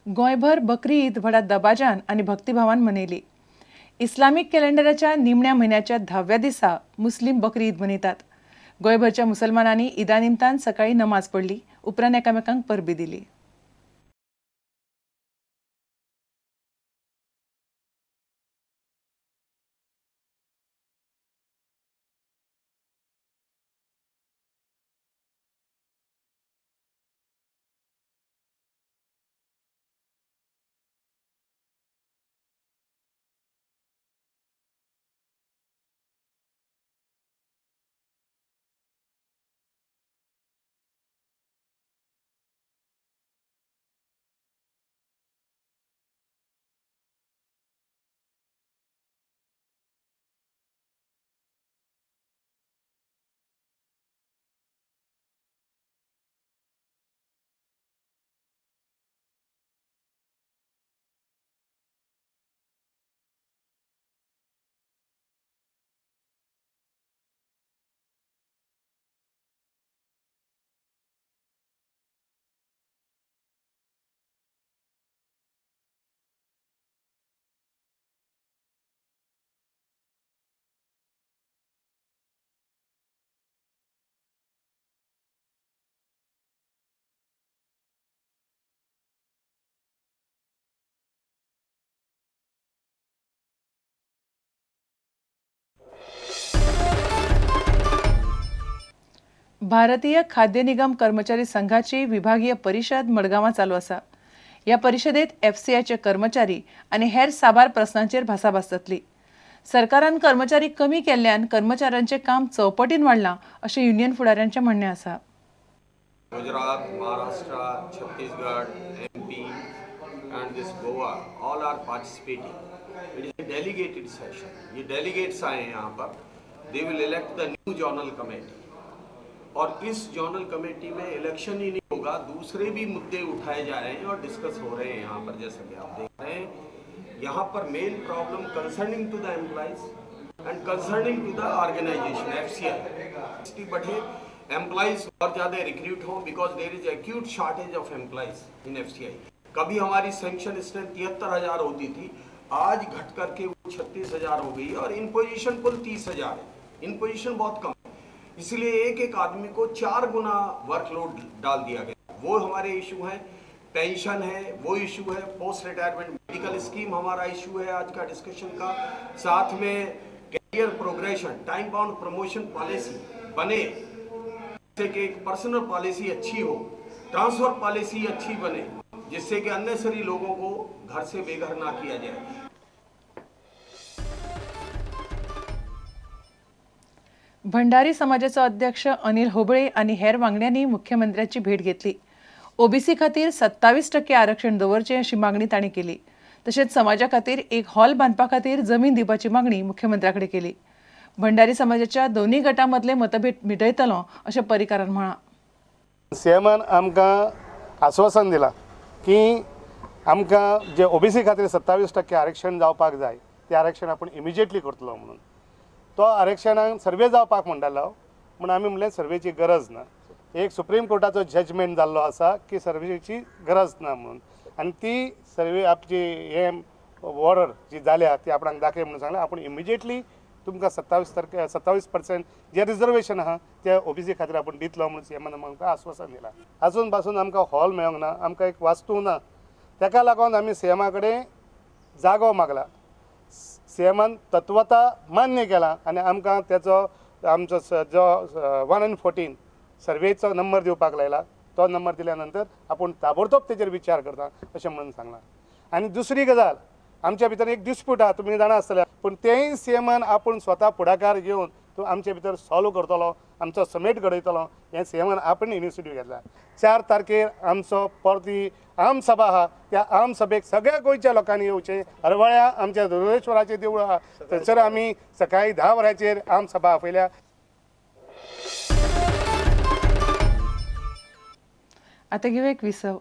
गोंयभर बकरी ईद व्हडा दबाज्यान आनी भक्तिभावान मनयली. इस्लामीक कॅलेंडराच्या निमण्या म्हयन्याच्या 10व्या दिसा मुस्लीम बकरी ईद मनयतात. गोंयभरच्या मुसलमानांनी ईदा निमतान सकाळीं नमाज पडली, उपरांत एकामेकांक परबी दिली. भारतीय खाद्य निगम कर्मचारी संघाची विभागीय परिशद मडगांवां चालू आसा. ह्या परिशदेत एफसीआयचे कर्मचारी आनी हेर साबार प्रस्नांचेर भासाभास जातली. सरकारान कर्मचारी कमी केल्ल्यान कर्मचाऱ्यांचें काम चौपटीन वाडलां अशें युनियन फुडाऱ्यांचें म्हणणें आसा. Gujarat, Maharashtra, Chhattisgarh, MP and this Goa, all are participating. It is a delegated session. ये delegates आए हैं यहाँ पर. They will elect the new zonal committee. Aur is zonal committee में इलेक्शन ही नहीं होगा, दूसरे भी मुद्दे उठाए जा रहे हैं और डिस्कस हो रहे हैं यहाँ पर। जैसा कि आप देख रहे हैं, यहाँ पर main problem concerning to the employees and concerning to the organization FCI बढ़े, एम्प्लॉयज़ और ज़्यादा रिक्रूट हों, because there is acute shortage of employees in FCI. कभी हमारी सेंक्शन स्ट्रेंथ 73,000 होती थी, आज घट करके वो 36,000 हो गई और इन पोजीशन कुल 30,000 है। इन पोजीशन बहुत कम है, इसलिए एक एक आदमी को 4 गुना वर्कलोड डाल दिया गया। वो हमारे इशू हैं, पेंशन है वो इशू है, पोस्ट रिटायरमेंट मेडिकल स्कीम हमारा इशू है आज का डिस्कशन का, साथ में career progression, time bound promotion policy बने, जिससे कि एक पर्सनल पॉलिसी अच्छी हो, ट्रांसफर पॉलिसी अच्छी बने, जिससे कि अननेसरी लोगों को घर से बेघर ना किया जाए। भंडारी समाजाचो अध्यक्ष अनिल होबळे आनी हेर वांगड्यांनी मुख्यमंत्र्याची भेट घेतली. ओबीसी खातीर 27% आरक्षण दवरचें अशी मागणी तांणी केली. तशेंच समाजा खातीर एक हॉल बांदपा खातीर जमीन दिवपाची मागणी मुख्यमंत्र्या कडेन केली. भंडारी समाजाच्या दोनूय गटां मदले मतभेद मिटयतलो अशें पर्रीकारान म्हळां. सीएमान आमकां आस्वासन दिलां की आमकां जे ओबीसी खातीर 27% आरक्षण जावपाक जाय तें आरक्षण आपूण इमिजिएटली करतलो म्हणून. तो आरक्षणाक सर्वे जावपाक म्हणटालो, म्हूण आमी म्हणलें सर्वेची गरज ना. एक सुप्रीम कोर्टाचो जजमेंट जाल्लो आसा की सर्वेची गरज ना म्हणून, आनी ती सर्वे आपची हे ऑर्डर जी जाल्या ती आपणाक दाखय म्हणून सांगलें. आपूण इमिजिएटली तुमकां 27% जें रिजर्वेशन आहा तें ओबीसी खातीर आपूण दितलो म्हणून सीएमान आमकां आस्वासन दिलां. आजून पासून आमकां हॉल मेळोंक ना, आमकां एक वास्तू ना, तेका लागून आमी सीएमा कडेन जागो मागला. सीएमान तत्वता मान्य केला आनी आमकां तेचो आमचो जो 1 and 14 सर्वेचो नंबर दिवपाक लायला. तो नंबर दिल्या नंतर आपूण ताबडतोब तेचेर विचार करता अशें म्हणून सांगलां. आनी दुसरी गजाल, आमच्या भितर एक डिस्प्यूट आहा, तुमी जाणा आसतले, पूण तेंय सीएमान आपूण स्वता फुडाकार घेवन तो आमचे भितर सॉल्व करतलो, आमचो समेट घडयतलो हें सीएमान आपण इनिशिएटीव घेतला. 4 तारखेर आमचो परती आमसभा आहा, त्या आमसभेक सगळ्या गोंयच्या लोकांनी येवचें. हरवळ्या आमच्या दुर्गेश्वराचें देवूळ आहा, थंयसर आमी सकाळीं 10 वरांचेर आमसभा आपयल्या. आतां घेवया एक विसव.